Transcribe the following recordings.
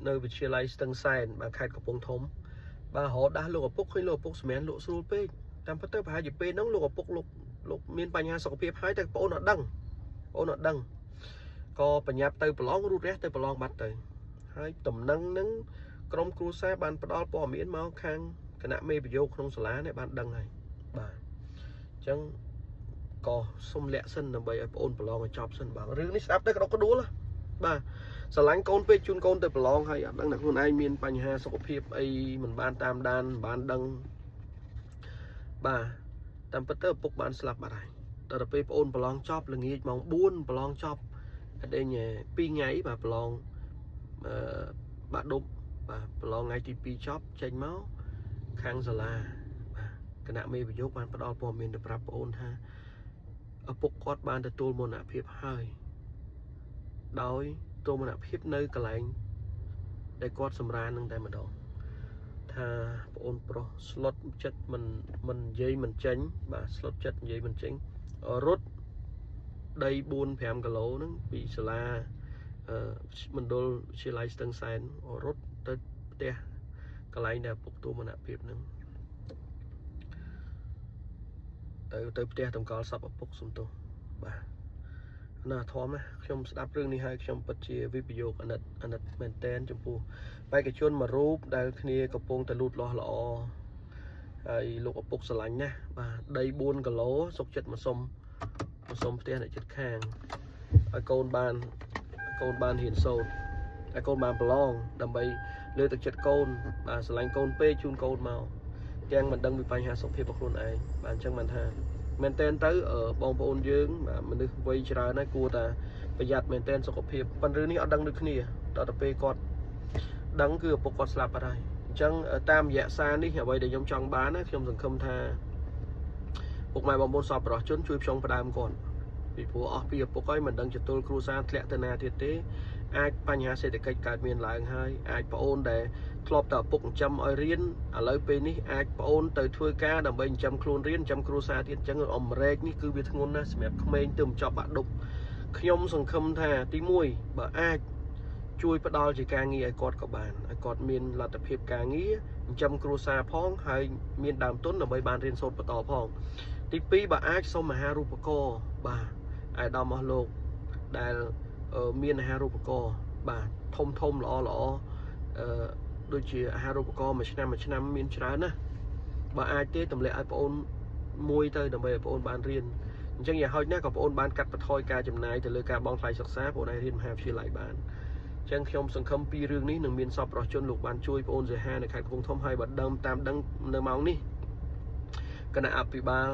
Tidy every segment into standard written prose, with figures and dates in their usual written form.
នៅវិទ្យាល័យស្ទឹងសែនបាទខេត្តកំពង់ធំបាទរហូតដាស់លោកឪពុកឃើញលោកឪពុកសម្រានលក់ស្រួលពេកតាមពិតទៅប្រហែលជាពេលហ្នឹងលោកឪពុកលោកលោកមានបញ្ហាសុខភាពហើយតែប្អូនអត់ដឹងប្អូនអត់ដឹងក៏បញ្ញាប់ទៅប្រឡងរូតរះទៅប្រឡងបាត់ទៅហើយតំណែងហ្នឹងក្រុមគ្រួសារបានផ្ដល់ព័ត៌មានមកខាងគណៈមេប្រយោគក្នុងសាលានេះបានដឹងហើយបាទអញ្ចឹងក៏សុំលាក់សិនដើម្បីឲ្យប្អូនប្រឡងឲ្យចប់សិនបាទរឿងនេះស្ដាប់ទៅក្តុកក្តួលណាបាទស្រឡាញ់កូនពេកជូនកូនទៅប្រឡងហើយអត់ដឹងថាខ្លួនឯងមានបញ្ហាសុខភាពអីមិនបានតាមដានមិនបានដឹងបាទតាមពិតទៅឪពុកបានស្លាប់បាត់ហើយដល់ទៅពេលប្អូនប្រឡងចប់ល្ងាចម៉ោង4ប្រឡងចប់អត់ដេញ2ថ្ងៃបាទប្រឡងអឺបាទដប់បាទប្រឡងថ្ងៃទី2ចប់ចេញមកខាងសាលាបាទគណៈមេប្រយោគបានផ្ដល់ព័ត៌មានទៅប្រាប់ប្អូនថាឪពុកគាត់បានទទួលមរណភាពហើយដោយទោមនភាពនៅកន្លែងដែលគាត់សម្រាននឹងតែម្ដងថាប្អូនប្រុសស្លុតចិត្តមិនមិននិយាយមិនចេញបាទស្លុតចិត្តនិយាយមិនចេញរត់ដី4 5គីឡូហ្នឹងពីសាលាអឺមណ្ឌលវិទ្យាល័យស្ទឹងសែនរត់ទៅផ្ទះកន្លែងដែលឪពុកទោមនភាពហ្នឹងទៅទៅផ្ទះតម្កល់សពឪពុកសំទោសបាទណាធម្មណាខ្ញុំស្ដាប់រឿងនេះហើយខ្ញុំពិតជាវិបយោគអាណិតអាណិតមែនតែនចំពោះបេក្ខជនមួយរូបដែលគ្នាកំពុងតែលូតលាស់ល្អហើយលោកឪពុកស្រឡាញ់ណាស់បាទដី4គីឡូសុកចិត្តមកសុំមកសុំផ្ទះអ្នកជិតខាងឲ្យកូនបានកូនបានរៀនសូត្រឲ្យកូនបានប្រឡងដើម្បីលើកទឹកចិត្តកូនបាទស្រឡាញ់កូនពេកជូនកូនមកទាំងមិនដឹងពីបញ្ហាសុខភាពរបស់ខ្លួនឯងបាទអញ្ចឹងបានថាមែនតែនទៅបងប្អូនយើងបាទមនុស្សវ័យច្រើនហើយគួរតែប្រយ័ត្នមែនតែនសុខភាពប៉ុន្តែរឿងនេះអត់ដឹងដូចគ្នាដល់ទៅពេលគាត់ដឹងគឺឪពុកគាត់ស្លាប់បាត់ហើយអញ្ចឹងតាមរយៈសារនេះអ្វីដែលខ្ញុំចង់បានណាខ្ញុំសង្ឃឹមថាពុកម៉ែបងប្អូនសពប្រុសជនជួយផ្ចង់ផ្ដើមគាត់ពីព្រោះអស់ពីឪពុកហើយមិនដឹងចតុលគ្រួសារធ្លាក់ទៅណាទៀតទេអាចបញ្ហាសេដ្ឋកិច្ចកើតមានឡើងហើយអាចប្អូនដែលធ្លាប់តែឪពុកចិញ្ចឹមឲ្យរៀនឥឡូវពេលនេះអាចប្អូនទៅធ្វើការដើម្បីចិញ្ចឹមខ្លួនរៀនចិញ្ចឹមគ្រួសារទៀតអញ្ចឹងអំរែកនេះគឺវាធ្ងន់ណាស់សម្រាប់ក្មេងទៅមិនចប់បាក់ឌុបខ្ញុំសង្ឃឹមថាទី1បើអាចជួយផ្ដល់ជាការងារឲ្យគាត់ក៏បានឲ្យគាត់មានលទ្ធភាពការងារចិញ្ចឹមគ្រួសារផងហើយមានដើមទុនដើម្បីបានរៀនសូត្របន្តផងទី2បើអាចសុំអាហារូបករណ៍បាទអាយដាមអស់លោកដែលមានអាហារូបករណ៍បាទធំធំល្អល្អអឺដូចជាអាហារូបករណ៍មួយឆ្នាំមួយឆ្នាំមានច្រើនណាស់បើអាចទេទម្លាក់ឲ្យប្អូនមួយទៅដើម្បីឲ្យប្អូនបានរៀនអញ្ចឹងយ៉ាងហោចណាស់ក៏ប្អូនបានកាត់បន្ថយការចំណាយទៅលើការបង់ថ្លៃសិក្សាប្អូនអាចរៀនមហាវិទ្យាល័យបានអញ្ចឹងខ្ញុំសង្ឃឹមពីរឿងនេះនឹងមានសពប្រុសជនលោកបានជួយប្អូនសេហានៅខេត្តកំពង់ធំហើយបើដើមតាមដឹងនៅម៉ោងនេះគណៈអភិបាល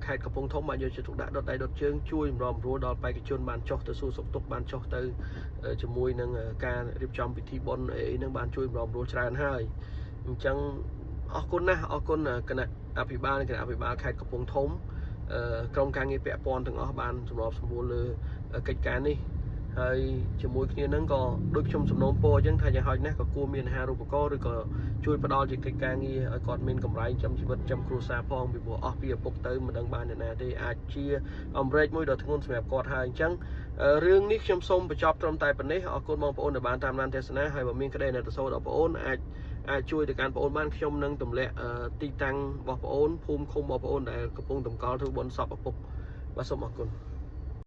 ខេត្តកំពង់ធំបានយកចិត្តទុកដាក់ដុតដៃដុតជើងជួយសម្របសម្រួលដល់បេក្ខជនបានចុះទៅសួរសុខទុក្ខបានចុះទៅជាមួយនឹងការរៀបចំពិធីបុណ្យអីហ្នឹងបានជួយសម្របសម្រួលច្រើនហើយអញ្ចឹងអរគុណណាស់អរគុណគណៈអភិបាលនិងគណៈអភិបាលខេត្តកំពង់ធំក្រុមការងារពាក់ព័ន្ធទាំងអស់បានសម្របសម្រួលលើកិច្ចការនេះហើយជាមួយគ្នាហ្នឹងក៏ដូចខ្ញុំសំណូមពរអញ្ចឹងថាយ៉ាងហោចណាស់ក៏គួរមានអាហារូបករណ៍ឬក៏ជួយផ្ដល់ជាកិច្ចការងារឲ្យគាត់មានកម្រៃចំជីវិតចំគ្រួសារផងពីព្រោះអស់ពីឪពុកទៅមិនដឹងបានអ្នកណាទេអាចជាអម្រែកមួយដ៏ធ្ងន់សម្រាប់គាត់ហើយអញ្ចឹងរឿងនេះខ្ញុំសូមបញ្ចប់ត្រឹមតែប៉ុណ្ណេះអរគុណបងប្អូនដែលបានតាមដានទស្សនាហើយបើមានក្តីនៅទៅសូដល់បងប្អូនអាចអាចជួយទៅកាន់បងប្អូនបានខ្ញុំនឹងទម្លាក់ទីតាំងរបស់បងប្អូនភូមិឃុំរបស់បងប្អូនដែលកំពុងតម្កល់ធ្វើបុណ្យសពឪពុកបាទសូមអរគុណ។